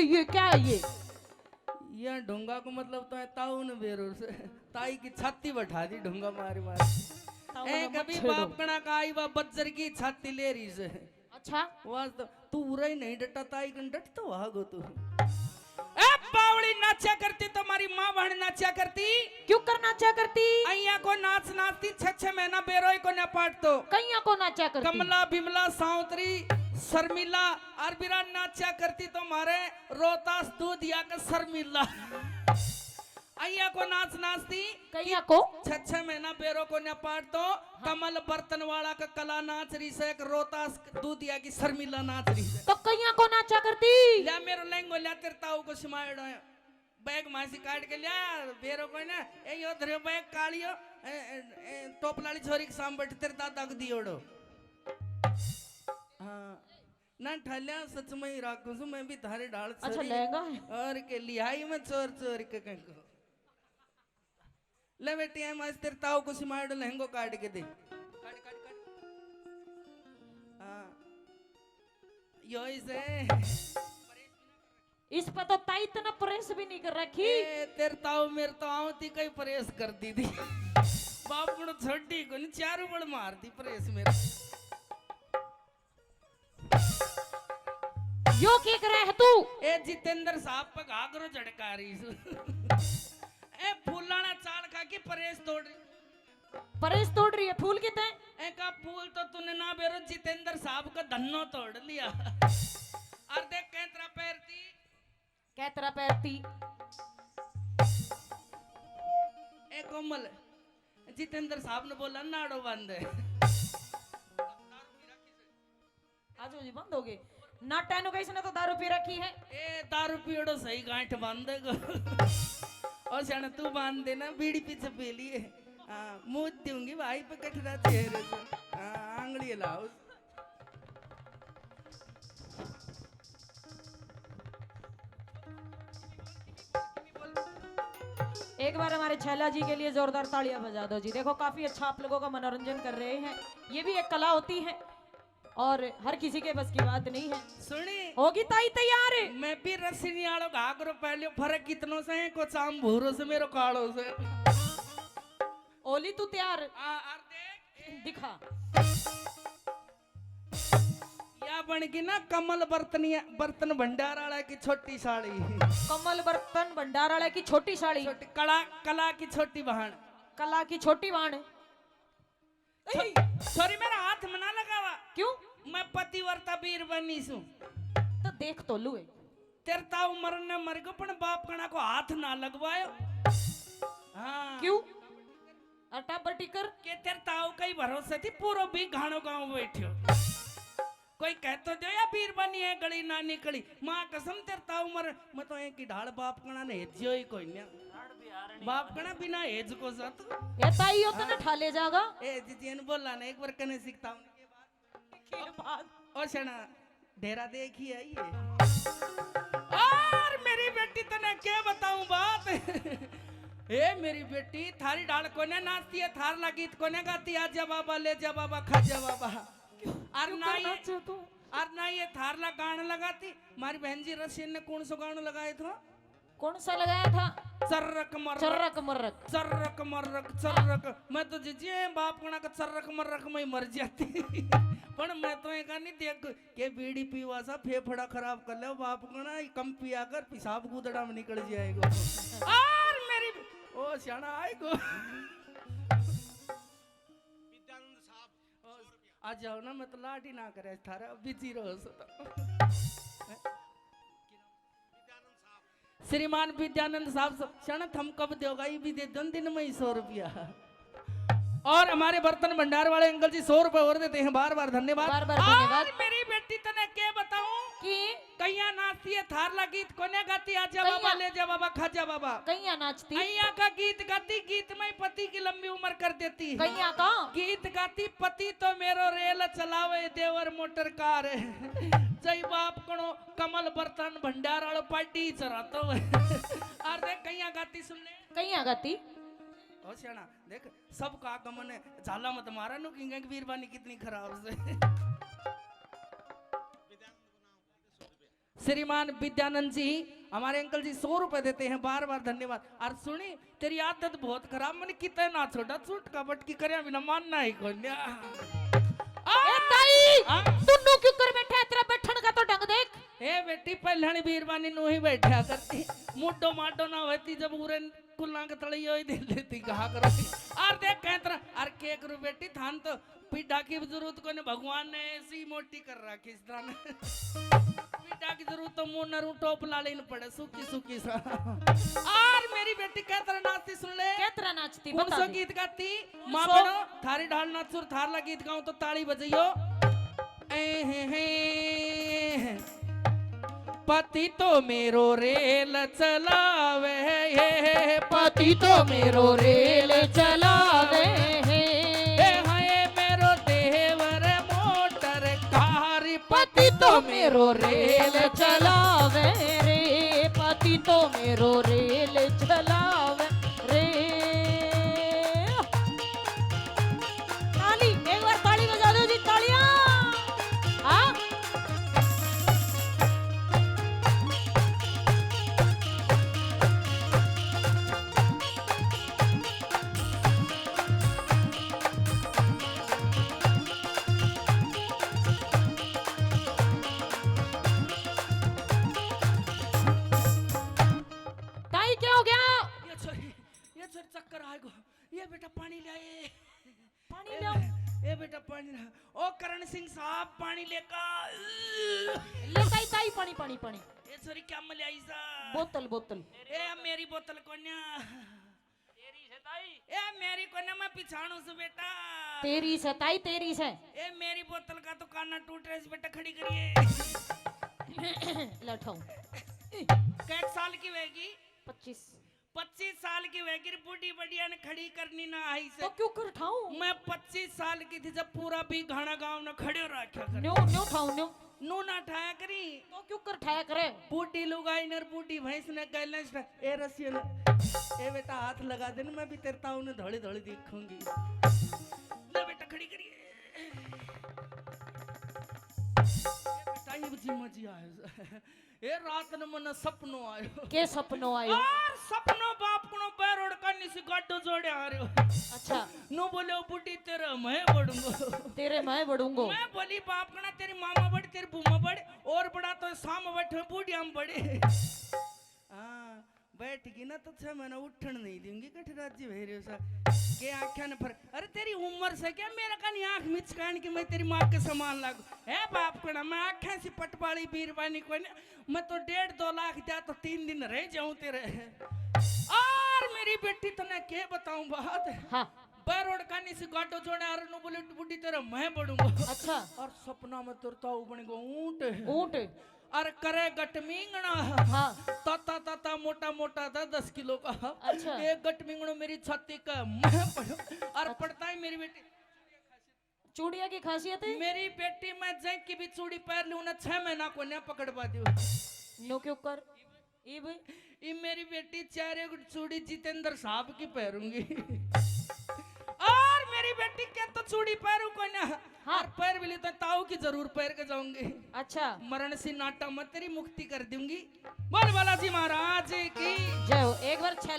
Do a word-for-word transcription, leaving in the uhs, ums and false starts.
ये क्या है ये? ये ढोंगा को मतलब तो है ताऊ ने बेरो से। ताई की छाती बैठा दी ढोंगा मार मार। ताऊ ए ने मत कभी छेड़ो। बाप कणा का आई बा बज्जर की छाती ले रही से। अच्छा। वास्तव तू उरा ही नहीं डटा, ताई कन डट तो वागो तू। ए बावड़ी नाचा करती तो मारी माँ बहन नाचा करती। क्यों कर नाचा करती? अइया को नाच नाचती, छह छह महीना बेरोई को ना पाट तो। कैया को नाचा करती? कमला, बिमला, सावतरी, शर्मिला, और बिरा नाचा करती तो मारे रोहतास दूध या के शर्मिला। अइया को नाच नाचती। कैया को? छह छह महीना बेरो को ना पाट तो। हाँ। कमल बर्तन वाला का कला नाच रही से, एक रोहतास दूधिया की शर्मिला नाच रही से। तो कैया को नाचा करती? ल्या मेरो लहंगो, ल्या तेरे ताऊ को सिमायड़ो है। बैग मासी काट के ल्या, बेरो को ना, ए यो धरे बैग कालियो, ए, ए, ए, टोपलाली छोरी के साम बैठ तेरे दादा को दियोड़ो। हाँ। ना ठाल्या, सच में ही राखूं सु, मैं भी थारे ढाल अच्छा, छोरी। लहंगा है। और के लिहाई में चोर चोर के कहीं को। ले बेटी, ए मास्टर ताऊ को सिमाड़ लहंगो काट के दे। काट, काट, काट। हाँ। यो इसे। इस पर तो ताई इतना प्रेस भी नहीं कर रखी। ए, तेरे ताऊ मेरे तो आवती कई प्रेस कर दी थी। बाप ने छोटी को नहीं, चारों बड़ मार दी प्रेस मेरे। यो के करे है तू? ए जितेंद्र साहब पे घाघरो झड़का रही सु। ए फूलाना चाल खा के परेश तोड़ रही। परेश तोड़ रही है फूल के तय? ए का फूल तो तूने ना बेरो जितेंद्र साहब का धन्नो तोड़ लिया। और देख कैतरा पैरती। कैतरा पैरती। ए कोमल, जितेंद्र साहब ने बोला नाड़ो बंद है। आज हो जी बंद हो गए। नाटा नु कैसे ना तो दारू पी रखी है। ए दारू पीड़ो सही गांठ बांध देगो। और सियाना तू बांध देना बीड़ी पीछे पी लिए। हाँ, मुँह दूंगी भाई पे कटरा चेहरे से। हाँ, आंगली लाओ। एक बार हमारे छैला जी के लिए जोरदार तालियां बजा दो जी। देखो काफी अच्छा आप लोगों का मनोरंजन कर रहे हैं, ये भी एक कला होती है और हर किसी के बस की बात नहीं है। सुनी होगी ताई तैयार। मैं भी रस्सी नहीं आलो घाघरो पहले फर्क कितनो से है, को चाम भूरो से मेरो कालो से। ओली तू तैयार। आ, आर देख। दिखा। या बन गई ना कमल बर्तनिया, बर्तन भंडार वाला की छोटी साली। कमल बर्तन भंडार वाला की छोटी साली। छोटी कला, कला की छोटी बहन। कला की छोटी बहन। छो-, छोरी मेरा हाथ में ना लगावा। क्यों? मैं पतिव्रता बीरबानी सूं। तो देख तो लुए। तेरे ताऊ मरन ने मर गयो, पण बाप कणा को हाथ ना लगवायो। हाँ। क्यों? और टाबर टिकर? के तेरे ताऊ का ही भरोसे थी, पूरो भी घाणो गांव बैठ्यो। कोई कह तो दो या बीरबानी है गली ना निकली। माँ कसम तेरे ताऊ मर, मैं तो एक ही ढाल बाप कणा ने हेज्यो ही कोई ना। बाप कणा बिना हेज को सत। ये ताई हो तो ना हाँ। ठा ले जागा। ए, जिजियन बोला ना, एक बार कने सीखता हूँ। के बात? ओ सना, डेरा देखी है ये। और मेरी बेटी तने के बताऊं बात? ए मेरी बेटी, थारी डाल कोने नाचती है, थारला गीत कोने गाती, आजा बाबा, ले जा बाबा, खा जा बाबा। क्यों? और क्यों ना कर ये, नाचे तू? और ना ये थारला गाना लगाती। मारी बहन जी रशियन ने कौन सा गाना लगाया था? कौन सा लगाया था? चर्रक मर्रक। चर्रक मर्रक। चर्रक मर्रक, चर्रक। मैं तो जीजी बाप कणा का चर्रक मर्रक में ही मर जाती। पण मैं तो एक नहीं देख के बीड़ी पीवा सा फेफड़ा खराब कर ले बाप कणा, कम पिया कर पेशाब गुदड़ा में निकल जाएगा। और मेरी ओ सियाना आएगो। विद्यानंद साहब, आ जाओ ना, मैं तो लाड ही ना करे थारा, बिजी रहो सो तो। श्रीमान विद्यानंद साहब, स-, शणत हम कब दोगा? ये भी दे दो दिन में ही सौ रुपया। और हमारे बर्तन भंडार वाले अंकल जी सौ रुपए और देते हैं, बार बार धन्यवाद। बार बार धन्यवाद। और मेरी बेटी तने के बताऊं कि कईया नाचती है, थारला गीत कोने गाती, आजा कईया बाबा, ले जा बाबा, खा जा बाबा। कईया नाचती। अइया का गीत गाती, गीत में पति की लंबी उम्र कर देती। कईया का? गीत गाती, पति तो मेरो रेल चलावे, देवर मोटर कार। जय बाप कणो कमल बर्तन भंडार आलो पार्टी चरातो। और देख कईया गाती सुन ले। कईया गाती। ओ सियाना, देख सबका आगमन है, झाला मत मारा नु किंगे की बीरबानी कितनी खराब से। श्रीमान विद्यानंद जी, हमारे अंकल जी सौ रुपए देते हैं, बार बार धन्यवाद। और सुनी, तेरी आदत बहुत खराब, मन कितना ना छोड़ा, चुटका बटकी करया बिना मानना ही कोन्या। ए ताई, हाँ? तू नू क्यों कर बैठा है? तेरा बैठन का तो ढंग देख। ए बेटी, पहलण बीरबानी नू ही बैठा करती, मुड्डो माडो ना होती, जब उरे कुल्ला के तले यो ही दे देती, कहा करो। और देख, कह तरह, और के करूँ बेटी, थान तो पीढ़ा की जरूरत कोनी, भगवान ने ऐसी मोटी कर रखी इस तरह ने। पीढ़ा की जरूरत तो मुंह नरू टोप लाले न पड़े, सूखी सूखी सा। और मेरी बेटी कह तरह नाचती, सुन ले। कह तरह नाचती, कौन बता सा दे। गीत गाती? कौन माँ सा? बहनों, थारी ढाल नाचूर, थारला गीत गाऊं तो ताली बजाइयो। ए हे हे। पति तो मेरो रेल चलावे, ये पति तो मेरो रेल चलावे, हे। ए हाय मेरो देवर मोटर कार, पति तो मेरो रेल चलावे रे, पति तो मेरो रेल चलावे रे। ताली, एक बार ताली बजा दो जी, तालियां। हाँ। ताई, क्या हो गया? ये छोरी, ये छोरी चक्कर आएगो। ये बेटा पानी ले आए। पानी ले आओ। ए बेटा पानी ले। ओ करण सिंह साहब, पानी लेका। ले ताई, ताई, पानी, पानी, पानी। ए छोरी, क्या ले आई सा? बोतल, बोतल। ए मेरी बोतल कोन्या। तेरी से ताई। ए मेरी कोन्या, मैं पिछाणू सु बेटा। तेरी से ताई, तेरी से। ए मेरी बोतल का तो काना टूट रहा है, इस बेटा खड़ी करिए। ले उठाओ। कै साल की होगी? पच्चीस। पच्चीस साल की होगी रे बूढ़ी, बढ़िया ने खड़ी करनी ना आई से। तो क्यों कर उठाऊं? मैं पच्चीस साल की थी जब पूरा भी घाना गांव ने खड़े रखा कर। न्यू, न्यू उठाऊं, न्यू। नू ना ठाया करी। तो क्यों कर ठाया करे? बूढ़ी लुगाई ने बूढ़ी भैंस ने गैलेंस ए रसियन। ए बेटा हाथ लगा दे ना, मैं भी तेरे ताऊ ने धोली धोली देखूंगी। ले बेटा खड़ी करिए। ए बेटा ये जिम्मा जी आयो। ए रात ने मने सपनो आयो। के सपनो आयो? और सपनो बाप कुणो बैरोड कानी सी गाडो जोड़े आ रह्यो। अच्छा। नू बोले, "ओ बूढ़ी, तेरे मैं बड़ूंगो।" तेरे मैं बड़ूंगो। मैं बोली, "बाप कणा तेरी मामा बड़, तेरी बूमा बड़, और बड़ा तो साम बैठे बूढ़िया में बड़े।" हाँ, बैठ गई ना तो छह महीना उठण नहीं दूंगी, कठे राजी भैरव सा। के आख्या ने फर-, अरे तेरी उम्र से क्या मेरा कानी आंख मिचकान की मैं तेरी माँ के समान लागू? है बाप कणा, मैं आख्या सी पटवाली बीरबानी कोई ना, मैं तो डेढ़ दो लाख दिया तो तीन दिन रह जाऊं तेरे। और मेरी बेटी तने के बताऊं बात? हाँ। बैरोड कानी सी गाडो जोड़े आ रह्यो, नू बोले, "बूढ़ी तेरा मैं बड़ूंगा।" अच्छा। और सपना में तेरे ताऊ बन गो ऊंट। ऊंट। और करे गट मींगणा। हाँ। ताता ताता मोटा मोटा दस दस किलो का। अच्छा। एक गट मींगणो मेरी छाती का मैं पड़ो। और अच्छा। पड़ता ही मेरी बेटी चूड़िया की खासियत है? मेरी बेटी, मैं जै की भी चूड़ी पहन लूं ना, छह महीना को न्या पकड़वा दो। नो क्यों कर? इब? इब मेरी बेटी चार एक चूड़ी जितेंद्र साहब की पहरूंगी। और मेरी बेटी के तो चूड़ी पहरू को ना। हाँ। और पैर भी ली तो ताऊ की जरूर पैर के जाऊंगी। अच्छा। मरण सी नाटा मैं तेरी मुक्ति कर दूंगी। बोल बालाजी महाराज की। जय हो। एक बार छह